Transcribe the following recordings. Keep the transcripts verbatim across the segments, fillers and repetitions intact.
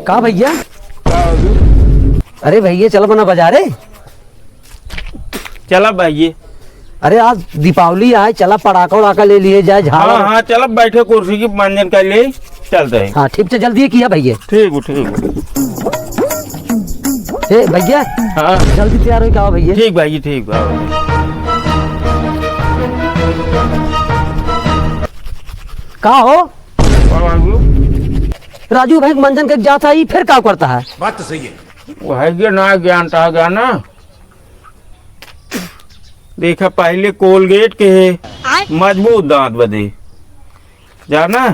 का भइया? का हो गया? अरे भइया, चला बना बजारे। चला भइया। अरे, आज दीपावली आए, चला पड़ाका उड़ाका ले लिए जाए, झाला। हाँ, हाँ, चला, बैठे कुर्सी की मंजन कर ले, चलते हैं। हाँ, ठीक से जल्दी किया भइया। ठीक हो, ठीक हो। ए भइया, हाँ। जल्दी तैयार हो, का हो भइया? ठीक भइया, ठीक बा। का हो? का बाबू? राजू भाई मंजन के जाता है, फिर का करता है? बात तो सही है। वो है कि ना ज्ञान ता ज्ञान ना। देखा, पहले कोलगेट के है, आय। मजबूत दांत बदे, जाना।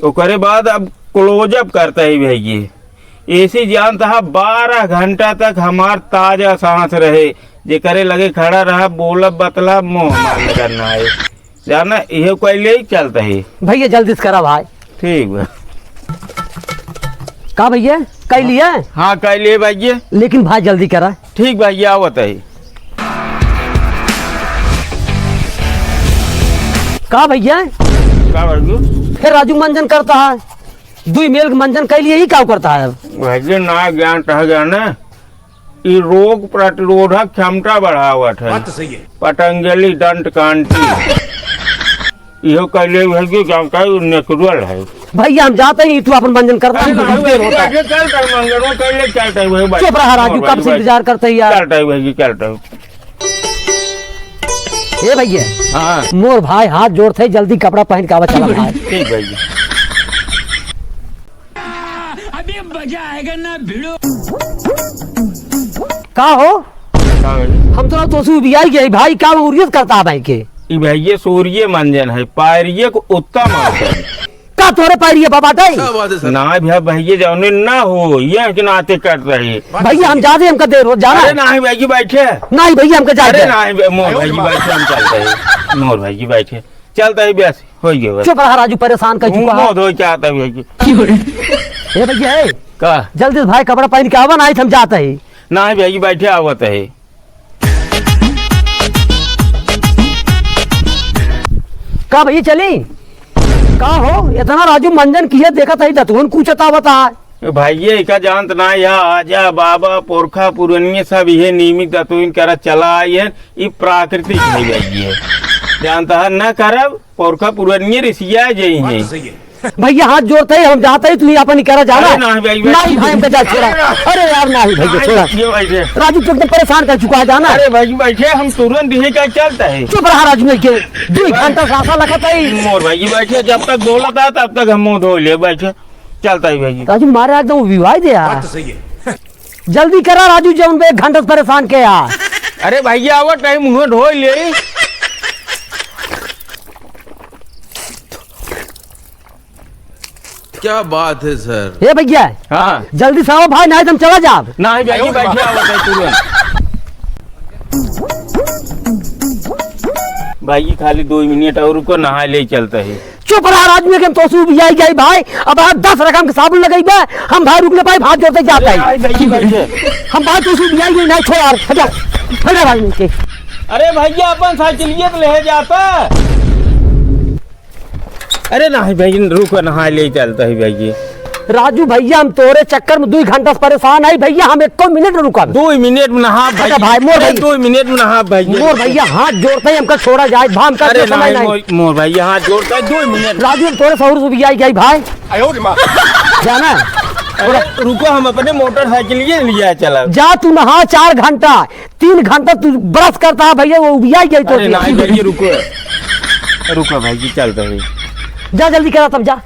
ओकरे बाद अब क्लोजअप करता है भैया। ऐसी जानता है, बारह घंटा तक हमार ताजा सांस रहे। जेकरे लगे खड़ा रहा, बोलब बतला, मुंह हमार नजर ना आए। जाना, इहे कोई ले ही चलता है। भैया, जल्दी से करा भाई। ठीक बा। का भैया, कई लिए? हाँ, कई लिए भैया। लेकिन भाई, जल्दी करा। ठीक भैया, आवत है। का भैया? का भैया? फिर राजू मंजन करता है, दुई मेल के मंजन कई लिए ही का करता है? भैया, ना ज्ञान टह गया ना। ई रोग प्रतिरोधक क्षमता बढ़ावत है। बात तो सही है। पतंजलि दंत कांति। इहो कहले है कि जानता है, natural है। भैया, हम जाते ही, तू अपन मंजन कर, अरे, हम नहीं, बहुत देर होता है। चलता है, मंजन वो कहले चलता है, वही बात। चुप रहा राजू, और कब से भाई, इंतजार करते हैं यार। चलता है भाई, चलता है। ए भैया, हाँ। मोर भाई हाथ जोड़ते ही, जल्दी कपड़ा पहन के आवा, चला भाई। ठीक भाई। अभी मजा आएगा ना भिड़ो। का हो? का भाई? हम तो तोसे उबियाई गई भाई, का उरियत करता है भाई के? ई भैया सूर्य मंजन है, पायरिये को उत्तम आसन। का तोरे पायरिये बाबा दे? क्या बात है सर? ना भैया, भैया जौने ना हो, ये के नाते कर रहे। भैया हम जाते, हमका देर हो जाना। अरे नहीं भैया बैठे। नहीं भैया हमका जाते। अरे नहीं भैया, मोर भैया बैठे, हम चलते हैं। मोर भैया बैठे। चलता है ब्यास, हो गया बस। चुप रहा राजू, परेशान कर चुका है। मुंह धो के आता है भैया। ए भैया, ए। का? जल्दी से भाई कपड़ा पहन के आवा, नहीं तो हम जाता है। नहीं भैया, बैठे आवत है। का भैया चली? का हो, इतना राजू मंजन किए देखत है, दतुन कूचत आवत है। ए भाइये, एका जानत ना, या आजा बाबा, पुरखा पुरनिये सब इहे नीमिक दतुइन करा चला आई है, ई प्राकृतिक है भाइये। जानता है, न करब, पुरखा पुरनिये रिसिया जाई हैं। भैया, हाथ जोड़ते ही हम जाते ही, तू ही अपन ही करा जाना। अरे, नहीं भाई, भाई। नहीं भाई, हमका जा छोड़ा। अरे, अरे यार, नहीं भैया, नहीं, छोड़ा। ये भाई, ये। राजू, तू एकदम परेशान कर चुका है, जाना। अरे भाई, बैठे, हम तुरंत ही का चलता है। चुप रहा राजू, नहीं के। दो घंटा सासा लगा था ही। मोर भाई, बैठे, जब तक बोला था, तब तक हम मुंह धो ले, बैठे। चलता है भाई। राजू, मारे एकदम विवाह दे यार। बात तो सही है। जल्दी करा राजू, जौन बे एक घंटा से परेशान के यार। अरे भैया, आवा, टाइम मुंह धो ले। क्या बात है सर। ए भैया, हाँ। जल्दी से आओ भाई, नहीं तो हम चला जाब। नहीं भैया, बैठे आवत है तुरंत। भाई, खाली दो मिनट और रुको, नहा ले चलता है। चुप रहा, राजू, के हम तोसे उबियाई गई भाई। अब आप दस रकम के साबुन लगइबे, हम भाई रुक न पाई, हाथ जोड़ते जाता है। अरे भाई, बैठे। हम भाई तोसे उबियाई गई, नहीं छोड़ा, हटा, हटा भाई नीचे। अरे भैया, अपन साइकिलिए तो ले जाता। अरे नहीं भाई, रुको, नहा ले चलता है भाई। राजू भैया, हम तोरे चक्कर में दो घंटा से परेशान आई भैया, हम एको मिनट न रुकब। दो मिनट में नहा भाई। अच्छा भाई, मोर अरे भाई। दो मिनट में नहा भाई। मोर भैया, हाथ जोड़ते ही हमका छोड़ा जाए, भा हमका अरे समय नहीं, नहीं। मोर, मोर भैया, हाथ जोड़ता है, दो मिनट। राजू, हम तोरे सहूर से भी आई गई भाई। आयो रे माँ। जाना? अरे रुको, हम अपने मोटरसाइकिल ये लिया चला। जा तू नहा चार घंटा, तीन घंटा तू ब्रश करता है भैया, वो उबिया गई तो अरे नहीं भैया, रुको। रुको भाई जी, चलता है। जा जल्दी करा तब जा।